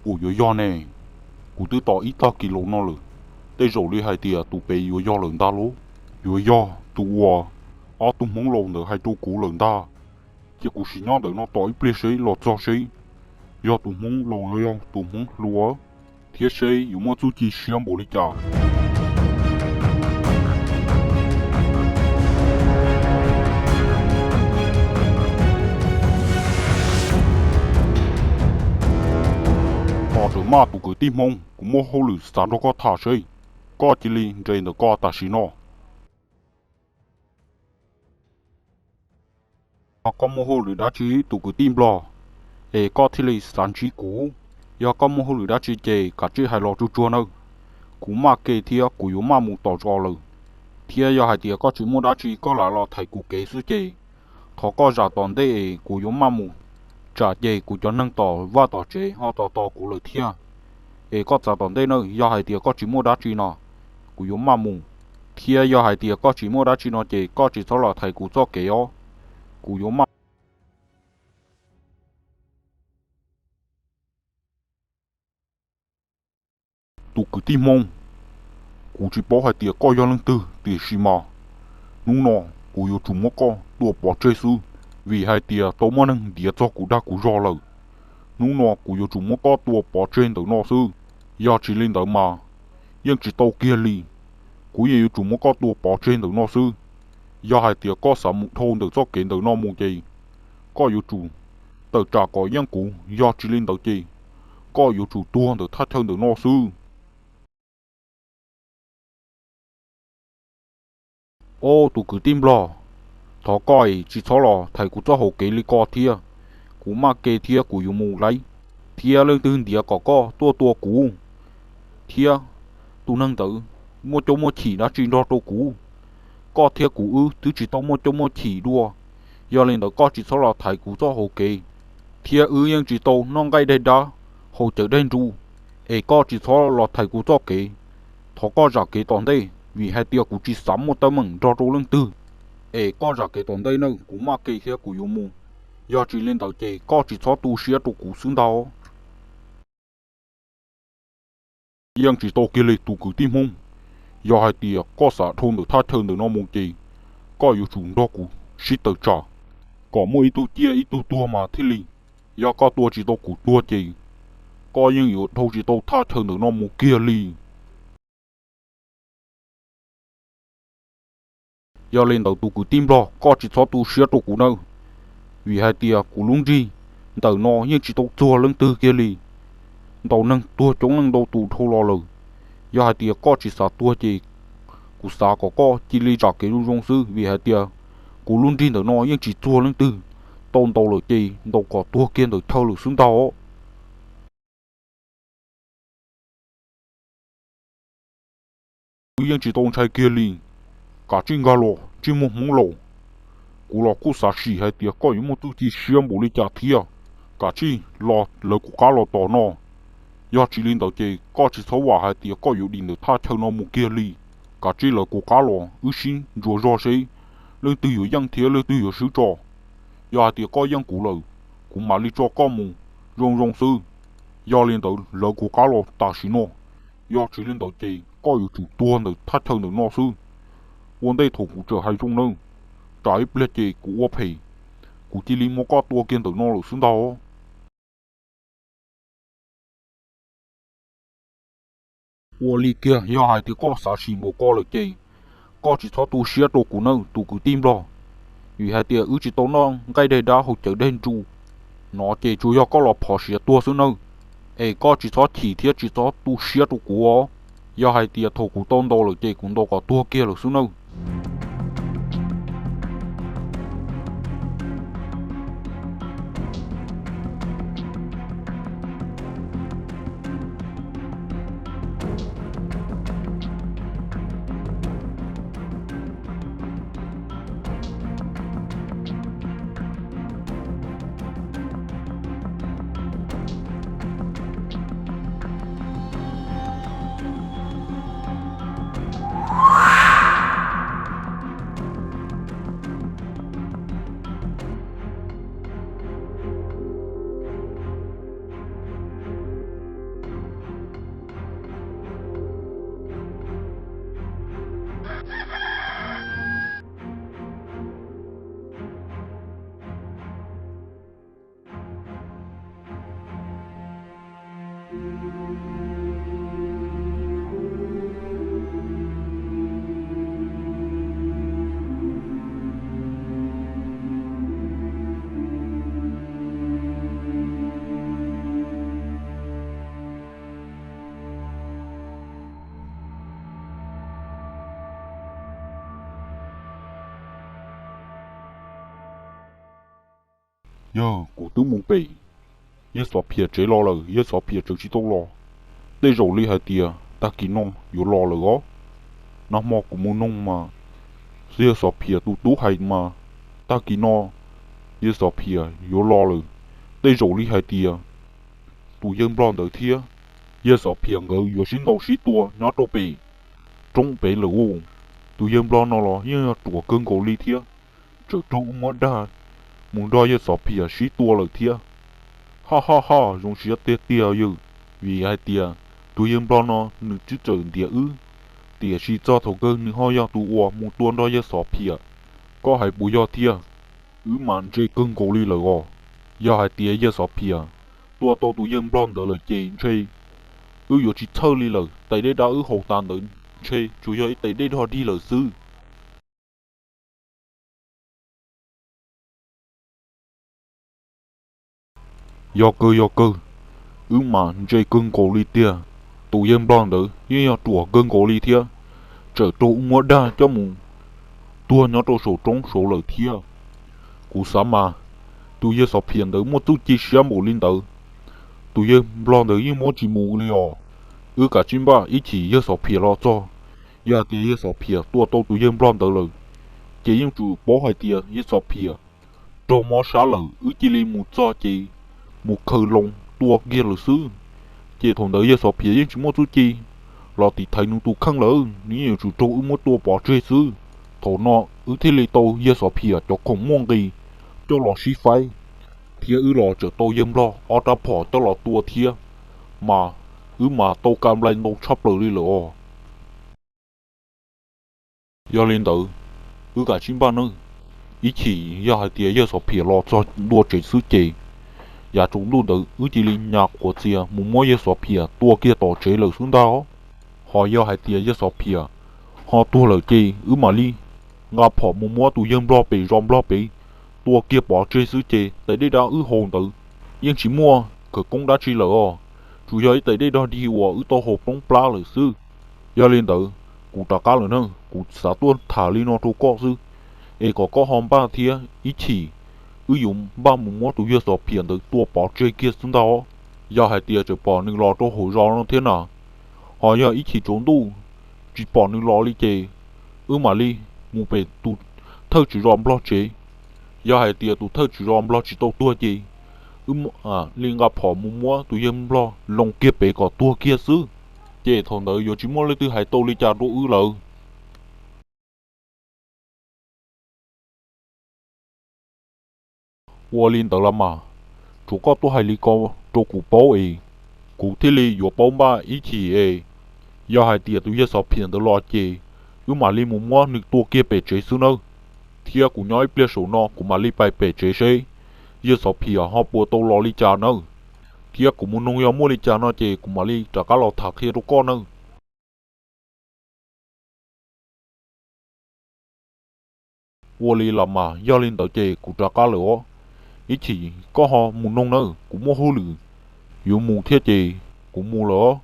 Kuv yuav yog ne, kuv twb tos ib tag kis los no lawm, tej zaum li hais tias tus pem yuav yog lawm ntag lauj. Yuav yog tus uas ob tug hmoob laus ntawd hais rau kuv lawm ntag. Cia kuv sim nyob ntawm no tos ib pliag seb los txog seb yog tus hmoob laus los yog tus hmoob hluas, thiab seb yuav muaj txuj ci siab npaum li cas. Tos rawm maj tus kwv tij hmoob, kuv muaj hauj lwm xav nrog koj tham seb, koj cia li nres ntawm ko tam sim no. Yog koj muaj hauj lwm dab tsi tus kwv tij nplog, es koj thiaj li xav ntsib kuv? Yog koj muaj hauj lwm dab tsi ces kav tsij hais los tsuag tsuag nawb. Kuv maj ke thiab kuv yuav maj mus tom zos lawm, thiab yog hais tias koj tsis muaj dab tsi koj lam los thaiv kuv kev xwb ces thov koj zam tom ntej es kuv yuav maj mus, tsam ces kuv cov neeg tom vaj tom tsev ho tos tos kuv lawm thiab. Es koj txav tom ntej nawb, yog hais tias koj tsis muaj dab tsi no, kuv yuav maj mus, thiab yog hais tias koj tsis muaj dab tsi no ces koj tsis txhob los thaiv kuv txoj kev os, kuv yuav maj. Tus kwv tij hmoob, kuv tsis paub hais tias koj yog leej twg tiam sis mas hnub no kuv yuav tsum muab koj tua pov tseg xwb, vim hais tias tau muaj neeg ntiav txog kuv dag kuv zog lawm. Hnub no kuv yuav tsum muab koj tua pov tseg ntawm no xwb, yog tsis li ntawd mas yeej tsis tau kiag li. Kuv yeej yuav tsum muab koj tua pov tseg ntawm no xwb. Yog hais tias koj xav mus dhau ntawm txoj kev ntawm no mus ces koj yuav tsum tawm tsam kom yeej kuv, yog tsis li ntawd ces koj yuav tsum tuag ntawm thaj chaw ntawm no xwb. Ob tus kwv tij nplog, thov koj es tsis txhob los thaiv kuv txoj hauv kev li ko thiab. Kuv maj ke thiab kuv yuav mus lawm, thiab leej twg ntiav kom koj tuaj tua kuv, thiab tus neeg ntawd muaj cuab muaj chim dab tsi nrog rau kuv. Koj thiab kuv wb twb tsis tau muaj cuab muaj chim dua, yog li ntawd koj tsis txhob los thaiv kuv txoj hauv kev, thiab wb yeej tsis tau noj nqaij daig dab haus cawv daig nru, es koj tsis txhob los thaiv kuv txoj kev. Thov koj zam kev tom ntej, vim hais tias kuv tsis xav muaj teeb meem nrog rau leej twg. Es koj zam kev tom ntej nawb, kuv maj ke thiab kuv yuav mus, yog tsis li ntawd ces koj tsis txhob tu siab rau kuv xwb ntag. Yeej tsis tau kiag li tus kwv tij hmoob, yog hais tias koj xav dhau ntawm thaj chaw ntawm no mus ces koj yuav tsum nrog kuv sib tawm tsam kom muaj ib tug ciaj ib tug tuag mas thiaj li. Yog koj tua tsis tau kuv tuag ces koj yeej yuav dhau tsis tau thaj chaw ntawm no mus kiag li. Yog li ntawd tus kwv tij nplog, koj tsis txhob tu siab rau kuv nawb, vim hais tias kuv lub nrig ntawm no yeej tsis tau txuag leej twg kiag li. Ntau neeg tuag coob leej ntau tus dhau los lawm. Yog hais tias koj tsis xav tuag ces kuv xav kom koj cia li zam kev zoo zoo xwb, vim hais tias kuv lub nrig ntawm no yeej tsis txuag leej twg. Tau ntaus lawm ces ntaus kom tuag kiag ntawm chaw lawm xwb ntag. Kuv yeej tsis tau ntshai kiag li. Kav tsij nkag los, tsis muaj hmoov laus. Kuv los kuj xav sim hais tias koj yuav muaj txuj ci siab npaum li cas thiab. Kav tsij los lawv kuv qab los tom no. Yog tsis li ntawd ces koj tsis txhob vam hais tias koj yuav dim ntawm thaj chaw no mus kiag li. Kav tsij lawv kuv qab los wb sib ntsuas zog seb leej twg yuav yeej thiab leej twg yuav swb tso. Yog hais tias koj yeej kuv lawm, kuv mam li tso koj mus zoo zoo xwb. Yog li ntawd lawv kuv qab los tam sim no, yog tsis li ntawd ces koj yuav tsum tuag ntawm thaj chaw ntawm no xwb. Ua ntej thaum kuv txawm hais zoo nawb, tsam ib pliag ces kuv ua phem, kuv cia li muab koj tua kiag ntawm no lawm xwb ntag. Ua li kiag, yog hais tias koj xav sim npaum ko lawm ces koj tsis txhob tu siab rau kuv nawb tus kwv tij nplog, vim hais tias wb tsis tau noj nqaij daig dab haus cawv daig nru no ces tsuas yog koj los phov siav tuag xwb nawb. Es koj tsis txhob chim thiab tsis txhob tu siab rau kuv os. Yog hais tias thaum kuv tau ntaus lawm ces kuv ntaus kom tuag kiag lawm xwb nawb. Yog kuv twb mus pem Yawg Xov Phiam tsev los lawm, Yawg Xov Phiam tseem tsis tau los. Tej zaum li hais tias tag kis no yuav los lawm os. Nag hmo kuv mus noog mas Yawg Xov Phiam tus tub hais mas tag kis no Yawg Xov Phiam yuav los lawm. Tej zaum li hais tias tus yawg Nplog ntawd thiab Yawg Xov Phiam nkawd yuav sib ntaus sib tua nyob rau pem roob pem lawm ua. Tus yawg Nplog no los yeej yog ruam kawg nkaus li thiab, tseem raug wb muab dag mus nrog Yawg Xov Phiam sib tua lawm thiab. Ha ha ha, zoo siab tiag tiag yawg, vim hais tias tus yawg Nplog no nws twb txawm ntiav wb, tiam sis txog thaum kawg nws ho yog tus uas mus tua nrog Yawg Xov Phiam. Koj hais puas yog thiab? Wb mas ntse kawg nkaus li lawm os. Yog hais tias Yawg Xov Phiam tua tau tus yawg Nplog ntawd lawm ces ntshe wb yuav tsis txhawj li lawm, tais dej dab wb haus tas ntawd ntshe tsuas yog ib tais dej dog dig lawm xwb. Yog kawg yog kawg, wb mas ntse kawg nkaus li tiag. Tus yawg Nplog ntawd yeej yog ruam kawg nkaus li thiab, tseem raug wb muab dag coj mus tuag nyob rau saum roob saud lawm thiab. Kuv xav mas tus Yawg Xov Phiam ntawd muaj txuj ci siab npaum li ntawd, tus yawg Nplog ntawd yeej muab tsis mus li os. Wb kav tsij npaj ib chim Yawg Xov Phiam los txog. Yog hais tias Yawg Xov Phiam tua tau tus yawg Nplog ntawd lawm, ces yeej tsum paub hais tias Yawg Xov Phiam raug mob sab lawm, wb cia li mus txog ces mus khaws loo tua kiag lawm xwb. Ces thaum ntawd Yawg Xov Phiam yeej tsis muaj txuj ci los tiv thaiv nws tus kheej lawm, nws yeej yuav tsum raug wb muab tua pov tseg xwb. Thaum no wb thiaj li tau Yawg Xov Phiam cov khoom muaj nqis coj los sib faib, thiab wb los tseem tau yawg Nplog ob rab phom coj los tua thiab, mas wb mas tau ka nplai ntau tshaj plaws li lawm os. Yog li ntawd, wb kav tsij npaj nawb. Ib chim yog hais tias Yawg Xov Phiam los txog ntua tsev xwb ces yav tsaus ntuj ntawd wb cia li nyas qhuav txias mus muab Yawg Xov Phiam tua kiag tom tsev lawm xwb ntag. Ho yog hais tias Yawg Xov Phiam ho tuag lawm ces wb mam li nqa phom mus muab tus yawg Nplog pem zos Nplog pem tua kiag pov tseg xwb ces tais dej dab wb haus ntawd yeej tsis muaj khawv koob dab tsi lawm os, tsuas yog ib tais dej dog dig uas wb tau haus poob plab lawm xwb. Yog li ntawd, kuv rov qab lawm na, kuv xav tuaj tham li no rau koj xwb, es kom koj ho npaj thiab, ib chim wb yuav npaj mus muab tus Yawg Xov Phiam ntawd tua pov tseg kiag xwb ntag. Yog hais tias tseem pom nws los rau hauv zos no thiab na, ho yog ib chim tsaus ntuj tsis pom nws los li ces wb mam li mus pem tus thawj tswv zos Nplog tsev. Yog hais tias tus thawj tswv zos Nplog tsis tau tuag ces wb li nqa phom mus muab tus yawg Nplog loo kiag pem kom tuag kiag xwb, ces thaum ntawd yuav tsis muaj leej twg hais tau li cas rau wb lawm. Ua li ntawd los mas, tsuav koj tuaj hais li ko rau kuv paub es kuv thiaj li yuav paub npaj ib chim es. Yog hais tias tus Yawg Xov Phiam ntawd los ces wb mam li mus muab nws tua kiag pem tsev xwb nawb. Thiab kuv nyob ib pliag saum no kuv mam li pais pem tsev seb Yawg Xov Phiam ho puas tau los li cas nawb. Thiab kuv mus noog yog muaj li cas no ces kuv mam li rov qab los tham qhia rau koj nawb. Ua li los mas yog li ntawd ces kuv rov qab lawm os. Ib chim koj ho mus noog nawb, kuv muaj hauj lwm yuav mus thiab ces kuv mus lawm os.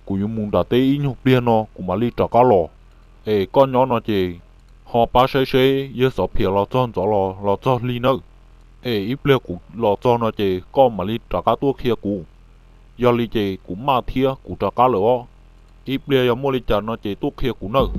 Kuv yuav mus nram teb ib nyuag pliag no kuv mam li rov qab los. Es koj nyob no ces ho pab saib seb Yawg Xov Phiam los txog ntxov los los txog hli nawb. Es ib pliag kuv los txog no ces koj mam li rov qab tuaj qhia kuv. Yog li ces kuv maj thiab kuv rov qab lawm os. Ib pliag yog muaj li cas no ces tuaj qhia kuv nawb.